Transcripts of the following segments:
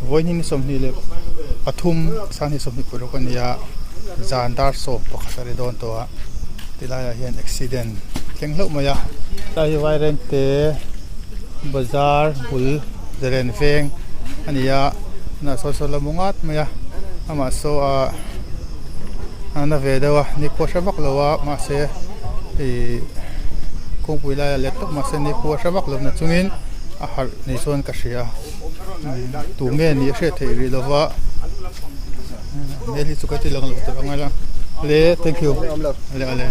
Vawiin ni 23 sanghnih 26 a ni a zan dar 11 a ri dawn tawh a tilai ah hian accident thleng hlauh mai a tlai hi vairengte bazar bul zalen veng a ni a tunah sawn saw la mu ngat mai a amah saw ah a na ve deuh a ni pawh a hre vak lo a mahse ihh kawngpui laiah let tawp mahse ni pawh a hre vak lo na chungin a harh ni chuan ka hria tu nge nih a hriat theih rih lo va hmel hi chu ka ti lang lo tur ang a le thank you le ale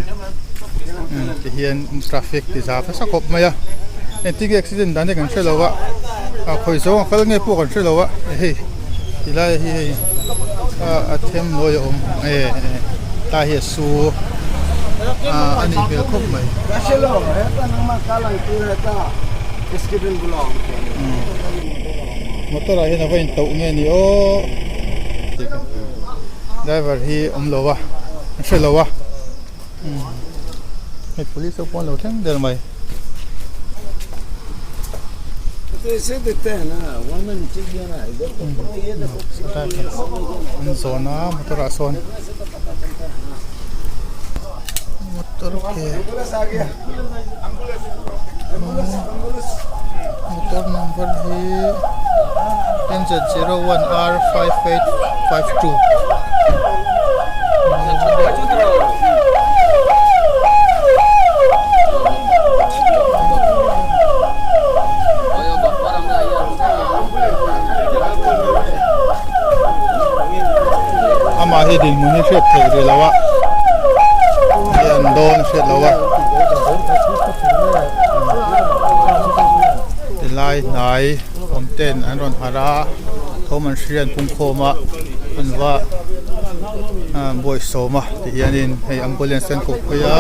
ti hian traffic ti za nasa khawp mai a engtin nge accident dan hi kan hre lo a a khawi zawng a kal nge pawh kan hre lo a hei tilai hi hei a them nawi a awm e tlai hi a su a nih hmel khawp mai. Motor ah hian a va intauh nge ni aw driver hi awm lo a a hre lo a hei police ho pawh an lo thleng der mai. An zawn a motor ah sawn motor ke motor number hi N Z 01 R 5852. Amah hi dinhmun hi hriat theih rih lo a hian dawn a hriat lo a tilai hnai awm ten an rawn harh a thawm an hria an pungkhawm a an va bawihsawm a ti hianin hei ambulance an koh phei a.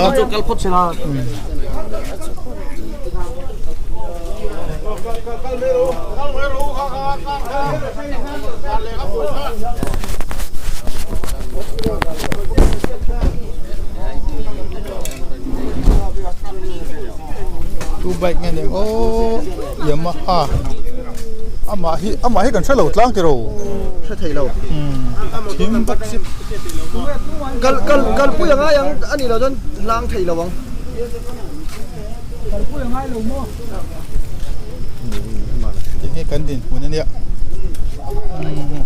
Two bike nge ning aw Yamaha amah hi amah hi kan hre lo tlang tiro hre thei lo thim bawk si kal kal kalpui a ngai ang a nih loh chuan hlang thei lo ang kalpui a ngai lo maw Tih hi kan dinhmun a nia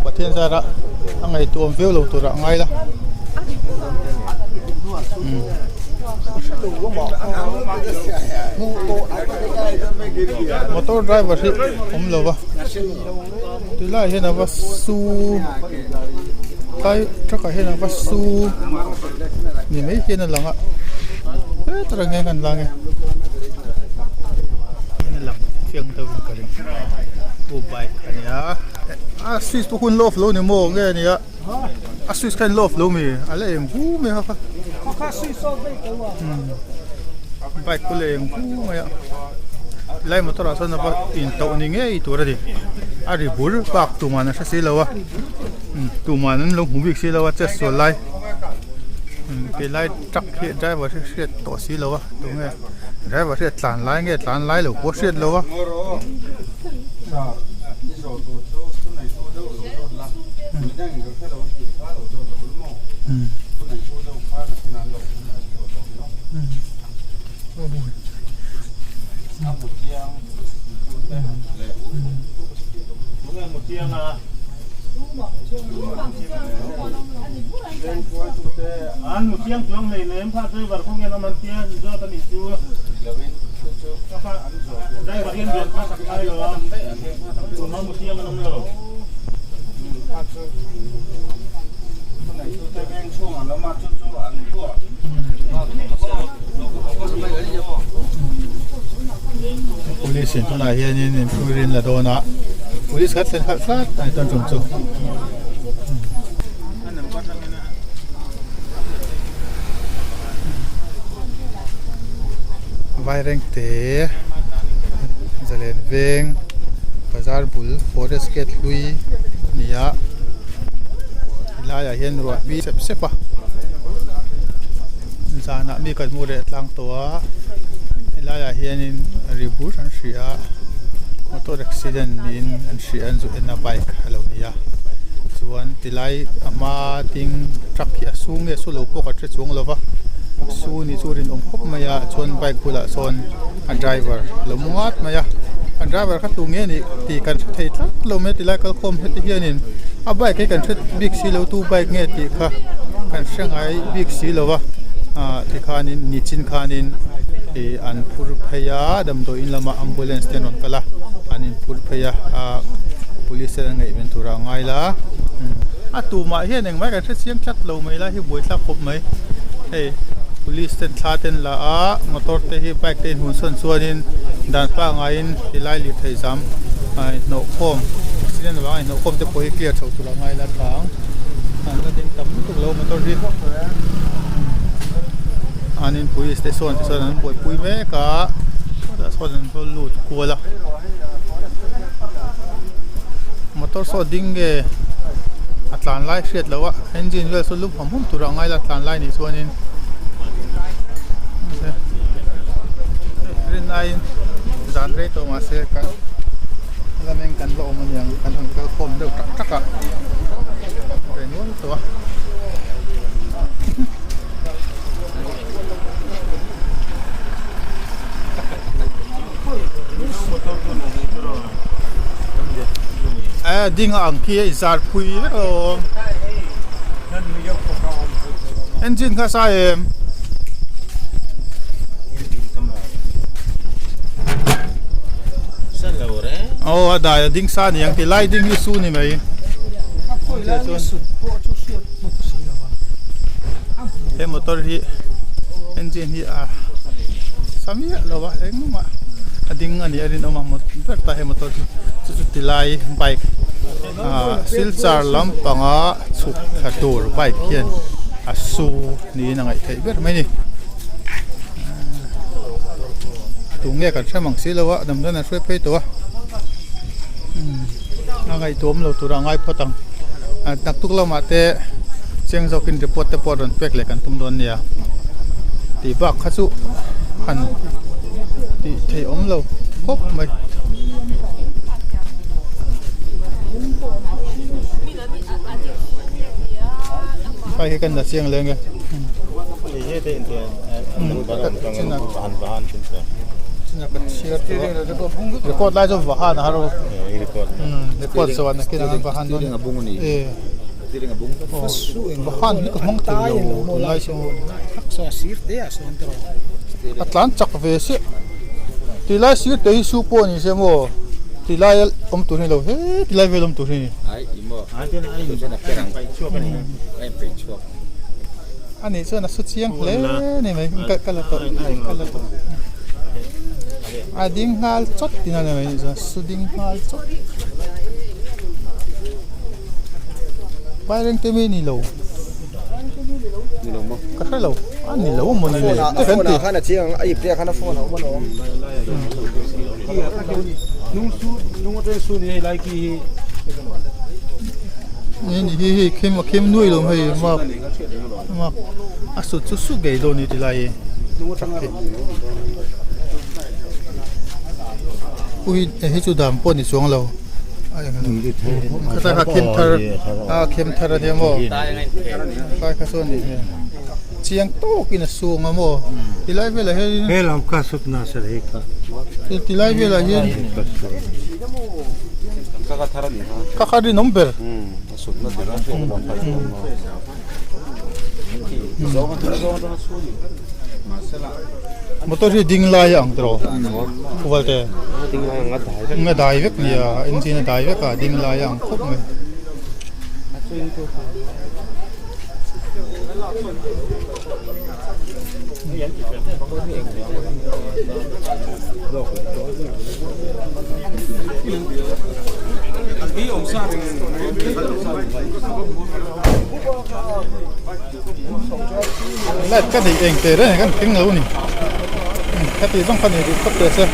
Pathian zara a ngaihtuah awm viau lo turah a ngai la. Motor driver hi awm lo va tilai hian a va su tlai truck ah hian a va su ni mai hian a lang a hetlai ah hian kan lang e a lang chiang deuh in ka ring chu bike a nia a switch pawh hun lawk lo ni maw nge a nia. A switch kha in la off lo mi a la eng hu mai a kha bike pawh la eng hu mai a lai motor ah sawn a va intauh ni ngei tur a ni a ri bur bak tuman an hre si lo a tuman an lo hmu bik si lo a chet sual lai ti lai truck hi driver hi hriat tawh si lo a tunge driver hi a tlan lai nge tlan lai lo pawh a hriat lo a. Police in tunah hianin in thu rin la dawn a police khat thlen khalh tlat a ni chuan tum chu. Vairengte zalen veng bazar bul forest gate hlui a ni a helaiah hian ruah hmi sep sep a zanah mi kan hmu reh tlang tawh a helaiah hianin ri bur an hria a. Motor accident niin an hria an zu en a bike a lo ni a chuan tilai a hma ding truck hi a su nge su lo pawh ka hre chuang lo va su ni chu rinawm khawp mai a chuan bike bulah sawn a driver a lo mu ngat mai a a driver kha tu nge nih tih kan hre thei tlat lo mai a tilai kalkhawm heti hianin a bike hi kan hre bik si lo tu bike nge tih kha kan hre ngai bik si lo va ah tikhanin nichin khanin ih an phur phei a damdawi in lamah ambulance te an rawn kal a an in phur phei a ah police ten an ngaihven tur ah a ngai la a tumah hian engmah kan hre chiang tlat lo mai lai hi buaithlak khawp mai hei police ten thla te an la a motor te hi bike te in hun sawn chuanin dan pangaiin tilai lirthei zam ah hnawh khawm accident avanga inhnawh khawm te pawh hi clear chho tur a ngai la tlang an la ding tam lutuk lo motor hi an in police te sawn te sawn an buaipui mek a tah sawn an va lut kual a motor saw ding nge a tlan lai hriat loh a engine vel saw lum hawm hawm tur a ngai la tlan lai nih chuanin rin aiin zan rei tawh mahse kan lameng kan va awm aniang kan rawn kal khawm deuh tak tak a ve nual tawh a. Eh ding a ang khi a inzar phui vek alawm engine kha sai em. Aw a dai a ding sa ni ang ti lai ding hi su ni mai he motor hi engine hi a sa miah lo a engmah a ding a nih a rinawm a ber ta he motor hi chu chu ti lai bike ah silchar lampanga chhuk thla tur bike hian a su niin a ngaih theih ber mai a ni tunge kan hre mang si lo a damdawiin an hruai phei tawh a a ngaihtuah awm lo tura a ngai phawt ang naktuk lamah te chiang zawkin report te pawh rawn pek leh kan tum dawn nia tih bak kha chu han tih theih awm lo khawp mai. Phai hi kan la chiang leng e. Record lai chu vahan a har o. Record chuan a kinah vahan dawn. Vahan hi ka hmang thei lo tunlai chu. A tlan chak ve siah. Tilai sir te hi su pawh ni se maw tilai awm tur hi lo he tilai vel awm tur hi ni. A nih chuan a su chiang hle a ni mai ka la tawh ka la tawh a ding nghal chawt tihna a ni mai chuan su ding nghal chawt Vairengte mi ni lo ka hre lo a ni lo maw ni le te kan ti Ni hi hei khem a khem nuai lo hei mak mak a sut chu sut ngei dawn a ni ti lai hi ui hei chu dan pawh a ni chuang lo khatlai kha khem thar a khem thar a nia maw khatlai kha chuan nih hmel chiang tawkin a sung a maw tilai velah hian tilai velah hian. Ka kha rinawm ber. Motor hi ding lai a ang tawh Uvalte nga dai vek nia engine a dai vek a ding lai a ang khawp mai. Light ka neih eng teh reng kan thleng lo a ni khati zawng kha nei duh phawt teh se.